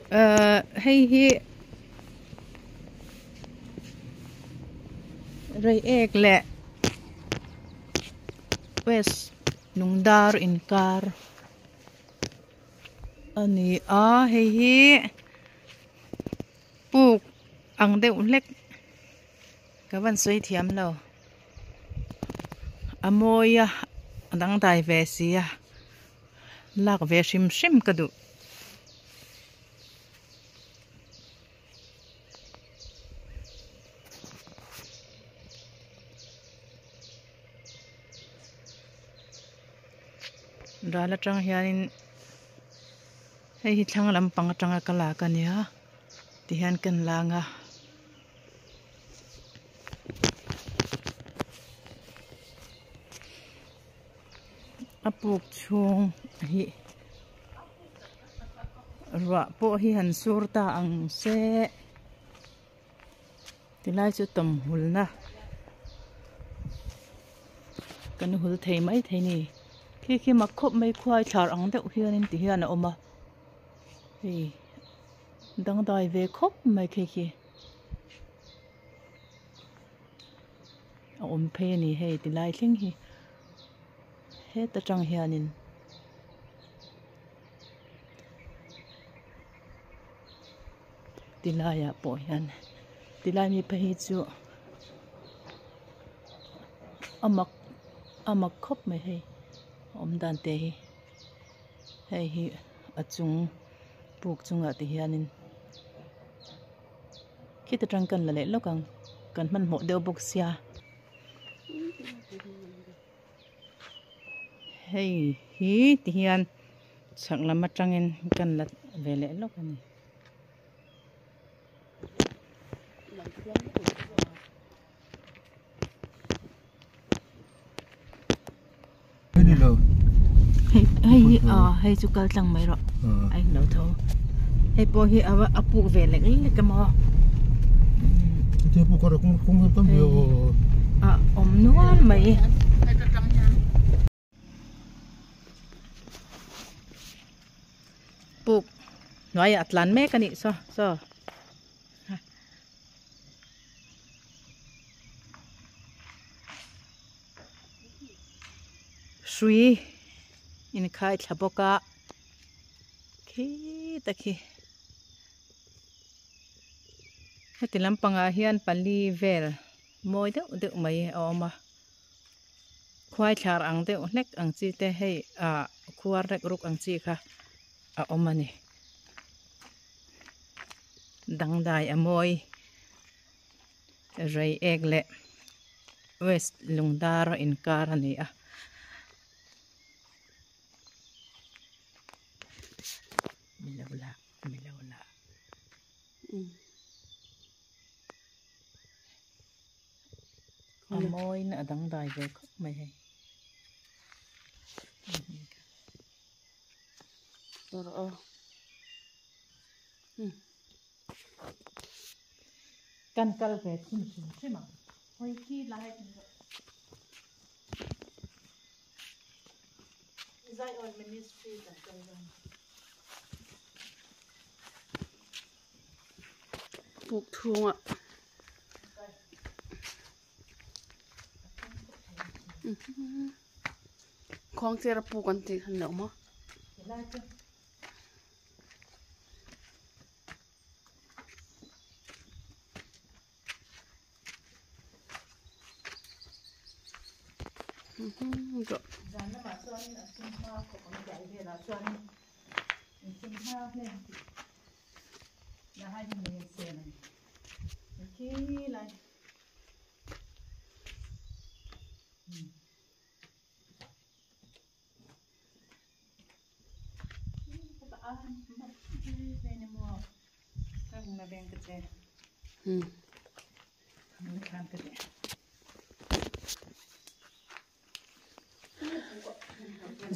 Ehh hei hi reiek leh west lungdar inkar a ni a hei hi puk ang deuh hlek ka van sawi thiam lo a mawi a a dangdai ve si a. Lak ve hrim hrim ka duh. Ral atang hianin hei hi thlang lampang atanga ka lak a nia tihian ka inlang a. A puk chhung hi ruah pawh hi han sur ta ang se tilai chu tawmhul na kan hul thei mai thei a ni khi khi mak khawp mai khuai thlar ang deuh hianin ti hian a awm a hei dangdai ve khawp mai khi khi. A awm phei a ni hei ti lai thleng hi heta tang hianin ti laiah pawh hian ti lai mi phei hi chu a mak a mak khawp mai hei a awm dan te hi hei hi a chung puk chungah ti hianin. Khita tang kan la leh lawk ang kan hmanhmawh deuh bawk sia hei hi ti hian chhak lam atangin kan la ve leh lawk a ni. Hei hi aw hei chu kal tlang mai rawh a in lo tho hei pawh hi a a puk ve lek lek a maw a awm nual mai. Puk hnuaiah a tlan mek a nih saw saw. Hrui inkhai thla bawk a khita khi heti lampangah hian pali vel mawi deuh deuh mai a awm a. Khuai thlar ang deuh hlek ang chi te hei ah khuar rek ruk ang chi kha a awm a ni. Dangdai a mawi reiek leh west lungdar a inkar a ni a. A mawiin a dangdai ve khawp mai hei. Kan kal ve chhun hrim hrim ang. Hawi khi lai Zion Ministry kan kal dawn. Puk chhungah khuang chera puk an tih khan lo maw.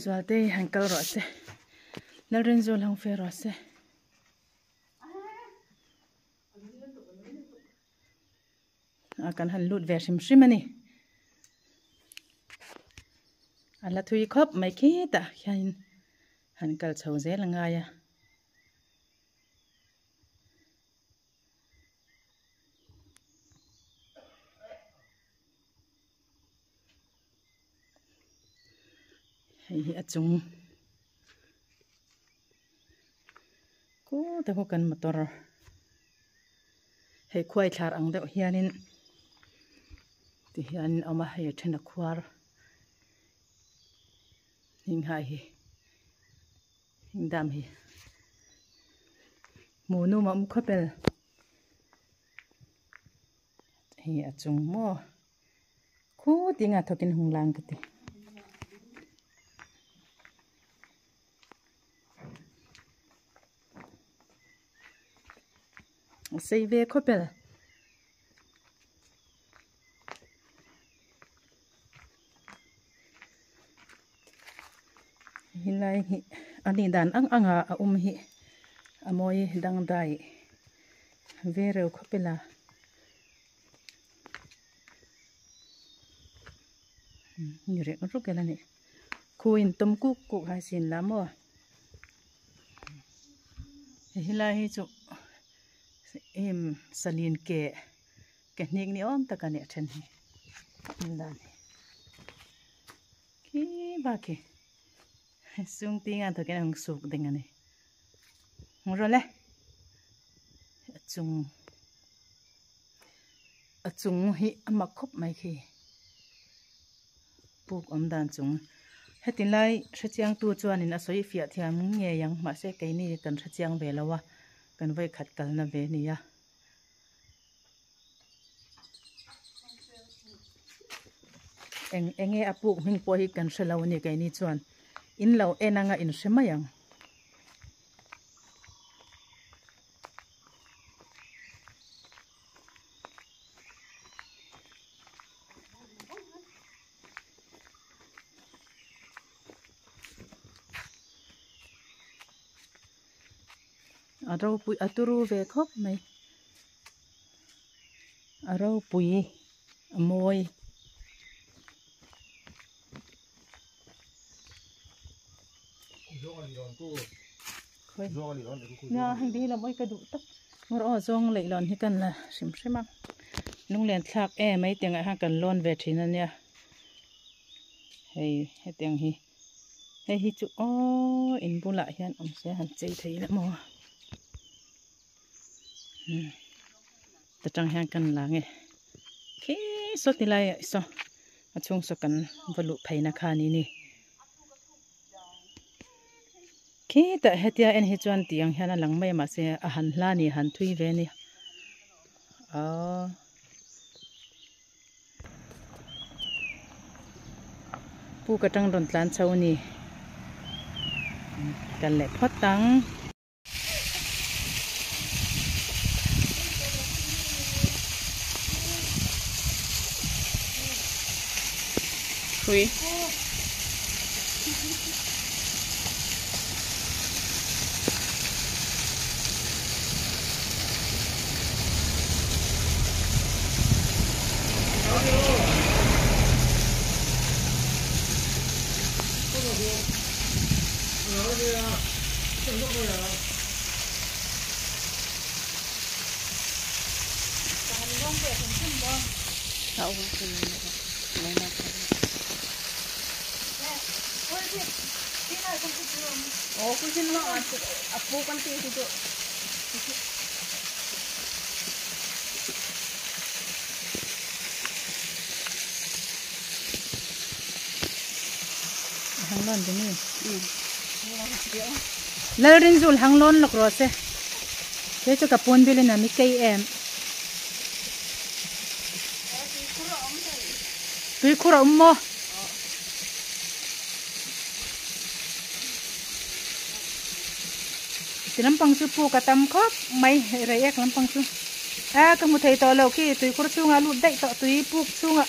Zualte han kal rawh se Lalrinzul hang fe rawh se. A kan han lut ve hrim hrim a ni a la thui khawp mai khitah khianin han kal chho zel a ngai a. a chung kute khu kan motor hei khuai thlar ang deuh hianin ti hianin a awm a hei a then a khuar hing hai hi hing dam hi hmuh nawm a awm khawp el hei a chung maw. Khu tinga thawkin hung lang ka ti. Sei ve khawpel. Helai hi a nih dan ang anga a awm hi a mawi dangdai ve reuh khawpel a. Ni reng ruk ela ni khu in tawm kuk kuk hai sin la maw helai hi chu em salin ke ke hnik ni awm tak a ni a then hi a dan hi khi bak hi sung tinga thawkin a hung suk ding a ni rawh le a chung. A chung hi a mak khawp mai khi puk awm dan chung heti lai hrechiang tu chuanin a sawi fiah thiam ngei ang mahse keini kan hrechiang ve lo a kan vawikhat kalna ve a ni a. Eng enge a puk hming pawh hi kan hre lo a ni keini chuan in lo en anga in hre mai ang. A ropui a turu ve khawp mai a ropui a mawi. Nia heng te hi lam awi ka duh tak ngawr aw zawng leh lawn hi kan la hrim hrim a lunglen thlak em mai tiangah hian kan lawn ve thin a nia hei hetiang hi hei hi chu aw in bulah hian awm se han chei thei ila maw ta tang hian kan la nge khi saw ti lai ah saw a chhung saw kan va luh pheina kha ni ni. Khitah hetia en hi chuan tih ang hian a lang mai a mahse a han hla a ni a han thui ve a ni aww. Puk atang rawn tlan chho a ni kal leh phawt ang. Hrui. Lalrinzul hang lawn lawk rawh se kei chu ka pawn bil in a mi kei em tui khur a awm maw ti lampang chu puk a tam khawp mai rei ek lampang chu a ka hmu thei tawh lo khi tui khur chhungah a lut daih tawh tui puk chhungah.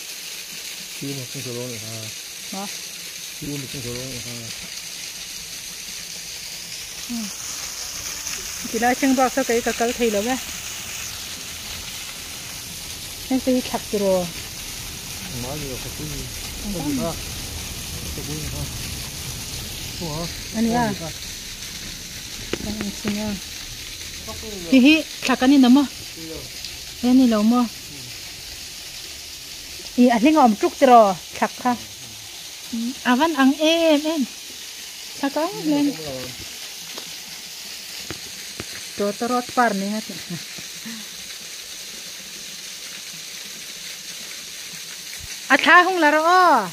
Tilai thleng bak saw kei ka kal thei lo e heng te hi thlak tiraw ania hi hi thlak ani na maw he ni lo maw ih a hling a awm tuk tiraw thlak kha. A van ang em em. Thla kang hle a ni. Tawtawrawt par ni nga tih. A thla hung la rawh aw.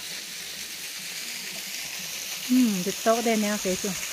Hmm, dik tawk de nia kei chu.